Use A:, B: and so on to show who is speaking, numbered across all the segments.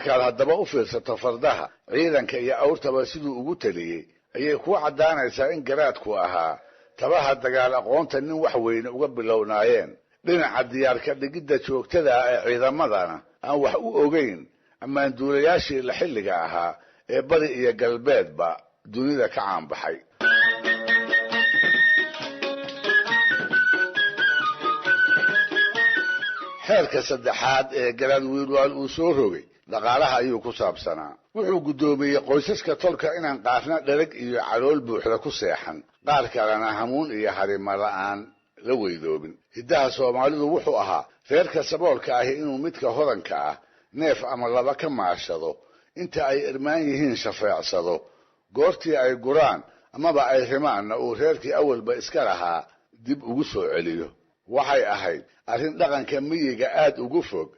A: Markaad haddaba u fiirsato fardaha, ciidanka iyo awrtaba siduu ugu taliyey, ayay kuu caddaanaysaa in garaadku ahaa tabaha dagaal aqoonta nin wax weyne uga bilownaayeen, dhinaca diyaarka dhigidda joogtada ah ee ciidamadana aan wax u ogeyn ammaanduulayaashii la xilliga ahaa ee bari iyo galbeedba dunida ka caanbaxay. Xeerka saddexaad ee garaad Wiilwaal uu soo rogay dhaqaalaha ayuu ku saabsanaa. Wuxuu guddoomiyey qoysaska tolka inaan qaarna dhereg iyo calool buuxda ku seexan, qaar kalena hamuun iyo harima la'aan la weydoobin. Hiddaha Soomaalidu wuxuu ahaa reerka saboolka ahi inuu midka hodanka ah neef ama laba ka maashado, inta ay irmaan yihiin shafeecsado, goortii ay guraan amaba ay rimaanna uu reerkii awalba iska lahaa dib ugu soo celiyo. Waxay ahayd arrin dhaqanka miyiga aad ugu fog,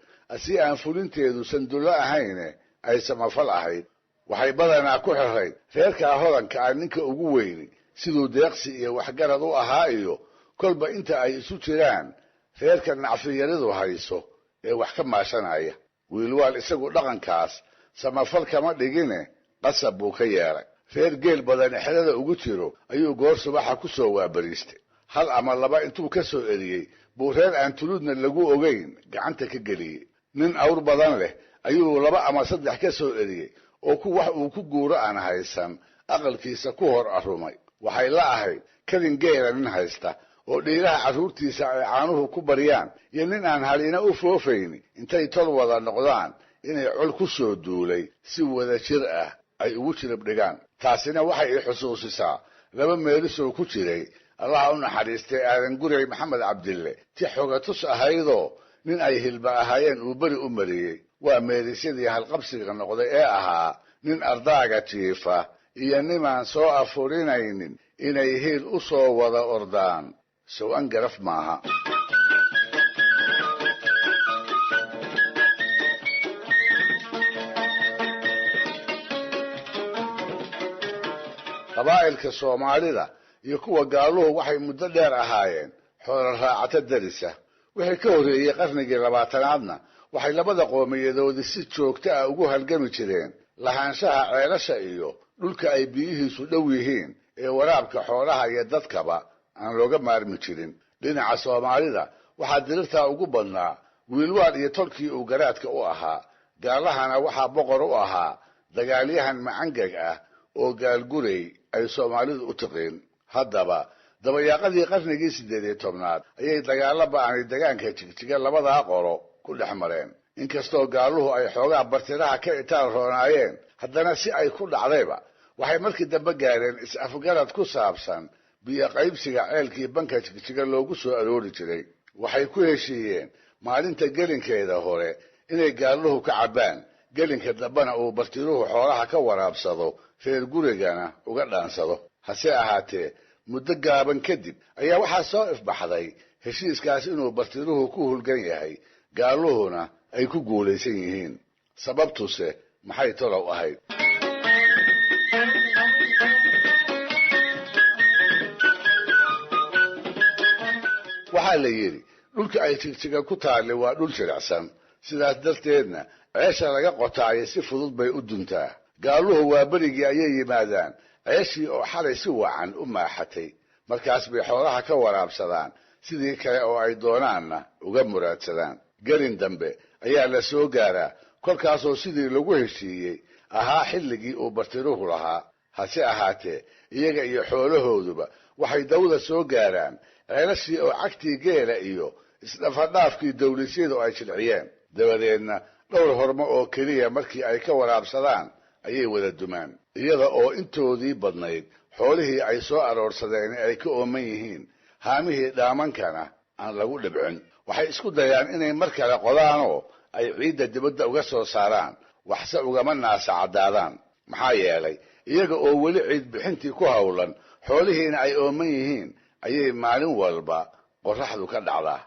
A: si aan fulinteedu sandullo ahayne ay samafal ahayd. Waxay badanaa ku xirayd reerkaa hodanka ah ninka ugu weyni siduu deeqsi iyo waxgarad u ahaa iyo kolba inta ay isu jiraan reerka nacfiyaridu hayso ee wax ka maashanaya. Wiilwaal isagu dhaqankaas samafal kama dhigine qasab buu ka yeelay. Reer geel badani xerada ugu jiro ayuu goor subaxa ku soo waabariistay. Hal ama laba intuu ka soo eriyey buu reer aan tuluudna lagu ogeyn gacanta ka geliyey. Nin awr badan leh ayuu laba ama saddex ka soo eriyey oo ku wax uu ku guuro aan haysan aqalkiisa ku hor arumay. Waxay la ahayd kadin geela nin haysta oo dhiiraha carruurtiisa ay caanuhu ku baryaan iyo nin aan halina u foofayni intay tol wada noqdaan inay col ku soo duulay si wada jir ah ay ugu jirib dhigaan. Taasina waxay i xusuusisaa laba meelisoo ku jiray Allaha u naxariistay Aadan Gurey Maxamed Cabdille ti xogatus ahaydoo nin ay hilba ahaayeen uu beri u mariyey. Waa meelisyadii halqabsiga noqday ee ahaa nin ardaaga jiifa iyo nimaan soo afurinaynin inay hiil u soo wada ordaan sow-an garaf maaha. Qabaa'ilka Soomaalida iyo kuwa gaaluhu waxay muddo dheer ahaayeen xoolo raacato darisa. Wixii ka horreeyey qarnigii 20aadna waxay labada qoomiyadoodi si joogto ah ugu halgami jireen lahaanshaha ceelasha iyo dhulka ay biyihiisu dhow yihiin ee waraabka xoolaha iyo dadkaba aan looga maarmi jirin. Dhinaca Soomaalida waxaa dirirtaa ugu badnaa Wiilwaal iyo tolkii uu garaadka u ahaa. Gaalahana waxaa boqor u ahaa dagaalyahan macangag ah oo Gaalgurey ay Soomaalidu u tiqiin. Haddaba dabayaaqadii qarnigii 18aad ayay dagaalo ba'ani degaanka Jigjiga labadaa qolo ku dhex mareen. Inkastoo gaaluhu ay xoogaa bartiraha ka itaal roonaayeen, haddana si ay ku dhacdayba waxay markii dambe gaareen is-afgarad ku saabsan biyo qaybsiga ceelkii banka Jigjiga loogu soo aroori jiray. Waxay ku heshiiyeen maalinta gelinkeeda hore inay gaaluhu ka cabbaan, gelinka dambena uu bartiruhu xoolaha ka waraabsado, reer gurigana uga dhaansado. Hase ahaatee muddo gaaban kadib ayaa waxaa soo ifbaxday heshiiskaas inuu bartiruhu ku hulgan yahay, gaaluhuna ay ku guulaysan yihiin. Sababtuse maxay tolow ahayd? Waxaa la yidhi dhulka ay Jigjiga ku taalli waa dhul jilicsan, sidaas darteedna ceesha laga qotaayo si fudud bay u duntaa. Gaaluhu waa berigii ayay yimaadaan ceeshii oo xalay si wacan u maaxatay, markaas bay xoolaha ka waraabsadaan, sidii kale oo ay doonaanna uga muraadsadaan. Gelin dambe ayaa la soo gaaraa, kolkaasoo sidii lagu heshiiyey ahaa xilligii uu bartiruhu lahaa. Hase ahaatee iyaga iyo xoolahooduba waxay dawda soo gaaraan ceelashii oo cagtii geela iyo isdhafadhaafkii dawlisyadu ay jilciyeen. Dabadeedna dhowr hormo oo keliya markii ay ka waraabsadaan ayay wada dumaan, iyada oo intoodii badnayd xoolihii ay soo aroorsadeen ay ka ooman yihiin, haamihii dhaamankana aan lagu dhibcin. Waxay isku dayaan inay mar kale qodaanoo ay ciidda dibadda uga soo saaraan, waxse ugama naasa caddaadaan. Maxaa yeelay iyaga oo weli ciid bixintii ku howlan, xoolihiina ay ooman yihiin, ayay maalin walba qorraxdu ka dhacdaa.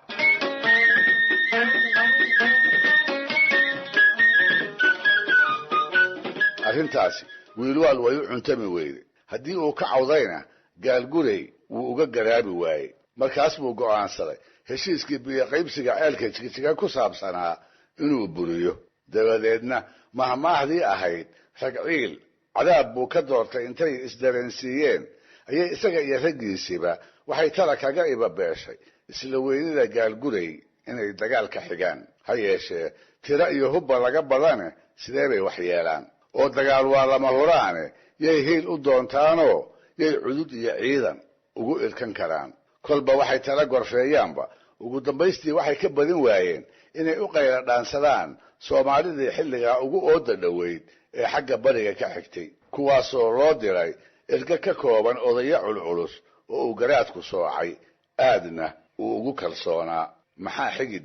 A: Arrintaasi Wiilwaal way u cuntami weyday. Haddii uu ka cawdayna Gaalgurey wuu uga garaabi waayey. Markaas buu go'aansaday heshiiskii biyo qaybsiga ceelka Jigjiga ku saabsanaa inuu buriyo. Dabadeedna Mahmaahdii ahayd ragciil cadaab buu ka doortay intay isdareensiiyeen ayay isaga iyo raggiisiba waxay tala kaga ibabeeshay isla weynida Gaalguray inay dagaal ka xigaan. Ha yeeshee tiro iyo hubba laga badane sidee bay wax yeelaan? Oo dagaal waa lama huraane yay hiil u doontaanoo yay cudud iyo ciidan ugu irkan karaan? Kolba waxay tala gorfeeyaanba ugu dambaystii waxay ka badin waayeen inay u qayla dhaansadaan Soomaalidii xilligaa ugu oodda dhoweyd ee xagga bariga ka xigtay, kuwaasoo loo diray ergo ka kooban odayo culculus oo uu garaadku soocay aadna uu ugu kalsoonaa. Maxaa xigi?